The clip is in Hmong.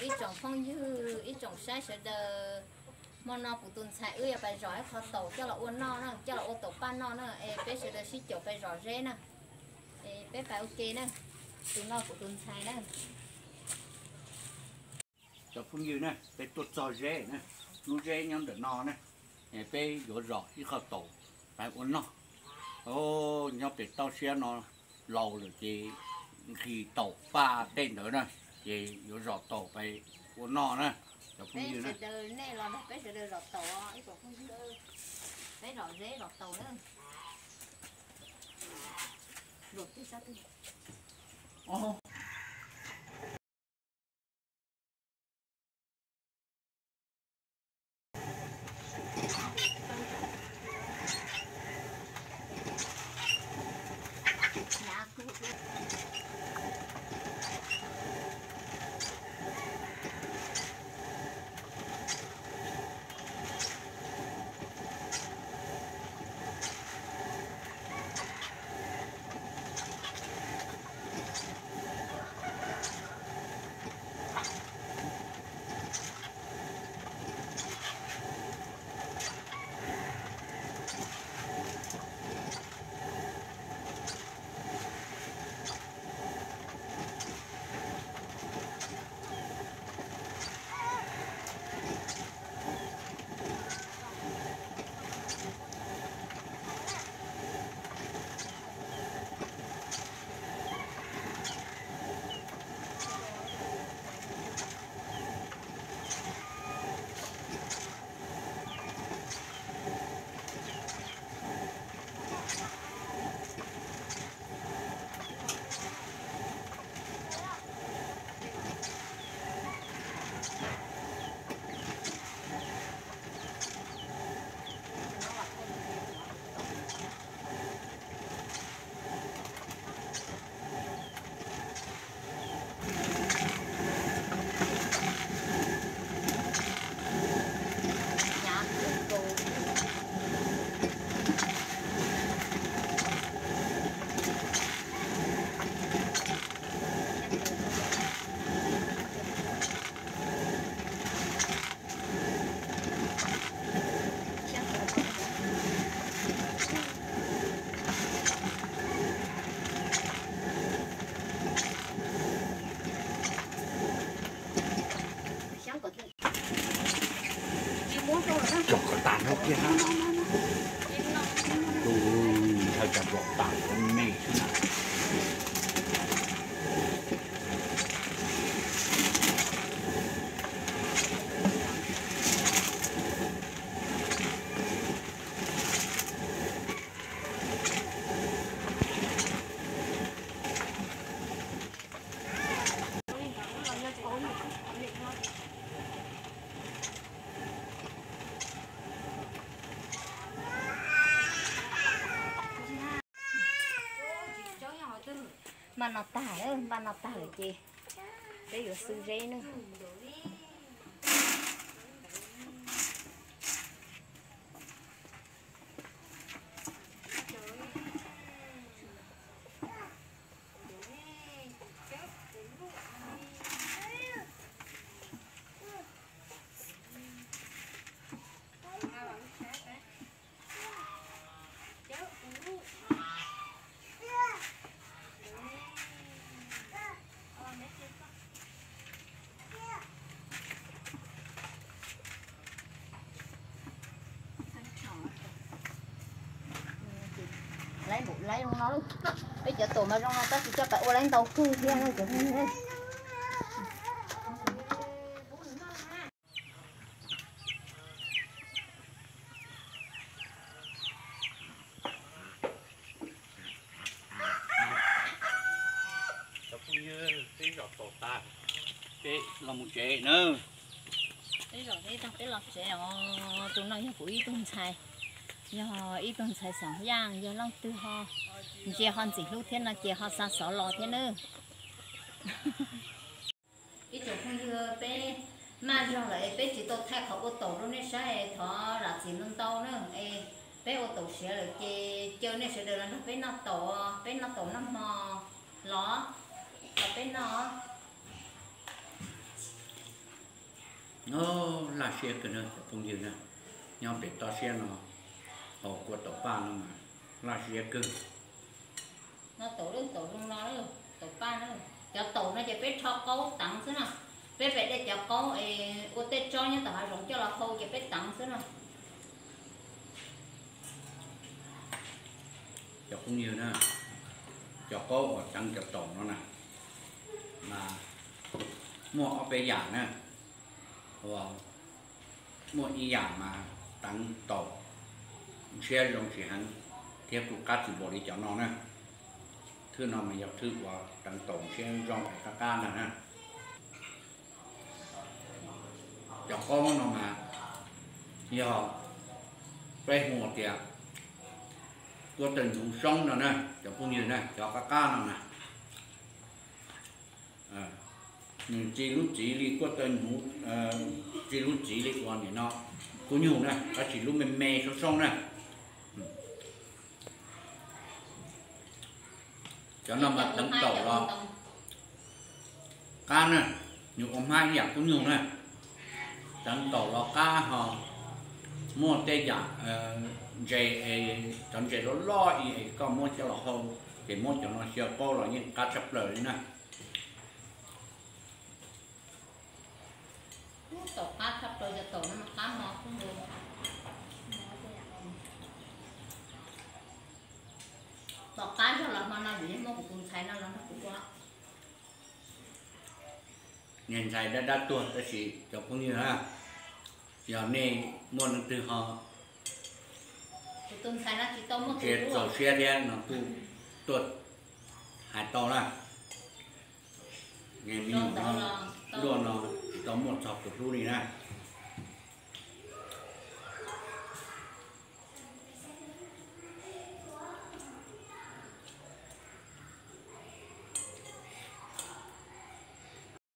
Ib tsoom phooj ywg, ib tsoom saib sawv daws, hmo no kuv tus ntxhais wb yuav pais zom ib qho taum coj los ua noj na, coj los ua taum paj noj na, es peb sawv daws sib caum pais zom zeb na. Es peb pais ua ke na, tus no kuv tus ntxhais na. Cov phooj ywg na, peb tuaj txog zeb na, lub zeb nyob ntawm no na, peb yuav zom ib qho taum pais ua noj. Nyob pem toj siab no laus lawm ces nqhis taum paj tej ntawd na, ces yuav zom taum pais ua noj na. Cov phooj ywg na, sawv daws nej los nrog peb sawv daws zom taum, ib tsoom phooj ywg, peb zom zeb zom taum na. Cog kom tas no kiag na. Tus ntawd cas nplaum tas me xwb na. Npaj no tag lawm, npaj no tag lawm ces peb yuav xwb zeb na. Laiv npaum laiv zoo no, peb cov taum mas zoo no tab sis coj pais ua laiv ntau kawg thiab cov phooj ywg. Cov phooj ywg, peb zom taum tas, peb los mus tsev na. Peb zom zeb tag peb los tsev os. Tus no yog kuv ib tug ntxhais, yog ib tug ntxhais xeem Yaj, yog leej twg ho ntsia ho ntxim hlub thiab no ces ho xa xov los thiab nawb. Ib tsoom phooj ywg, peb maj zog lawm es peb tsis tau thaij qhov ua taum rau nej saib, thov zam txim ntau ntau na. Es peb ua taum siav lawm ces caw nej sawv daws los nrog peb noj taum, peb noj taum noj hmo los, los peb noj. O, laj siab kawg na cov phooj ywg na, nyob pem toj siab no, haus kua taum paj no mas laj siab kawg. No taum, taum zoo no, taum paj na. Cov taum no ces peb rho qaub teev xwb na. Peb pem de cov qaub es ua tej tsob nyob tom hav zoov coj los hau ces peb teev xwb na. Cov phooj ywg na, cov qaub uas teev cov taum no na, mas muaj ob peb yam na, uas muaj ib yam mas teev taum ntshiab zoo tsis heev thiab kuj qab tsis npaum li cov no na. Thwj no mas yog thwj uas teev taum ntshiab zoo es qab qab ntag na. Cov qaub no mas yog peb hu tias kuab taw hnyuv soob no na cov phooj ywg na, cov qab qab no na. Nws tsis lub txiv li kuab taw hnyuv, tsis lub txiv li uas nim no kub nyuj na, tab sis lub me me soob soob na. Cov no mas teev taum los qab na, nws ua hmab ib yam kub nyuj na. Teev taum los qab ho muaj tej yam ntses, cov ntses loj loj es koj muab coj los hau, ces muab cov no xyaw qaub los yeej qab tshaj plaws li na. Taum qab tshaj plaws, cov taum no qab no kuj nkaus. Tom qab zog los hmo no vim yeej muab kuv tus ntxhais no los nrog kuv ua. Niag ntxhais dab dab tuag tab sis cov phooj ywg na, yog nej muaj leej twg ho tsis txaus siab thiab no kuj tuaj hais tau na. Luaj no tsis tau muaj txog tus hlub li na.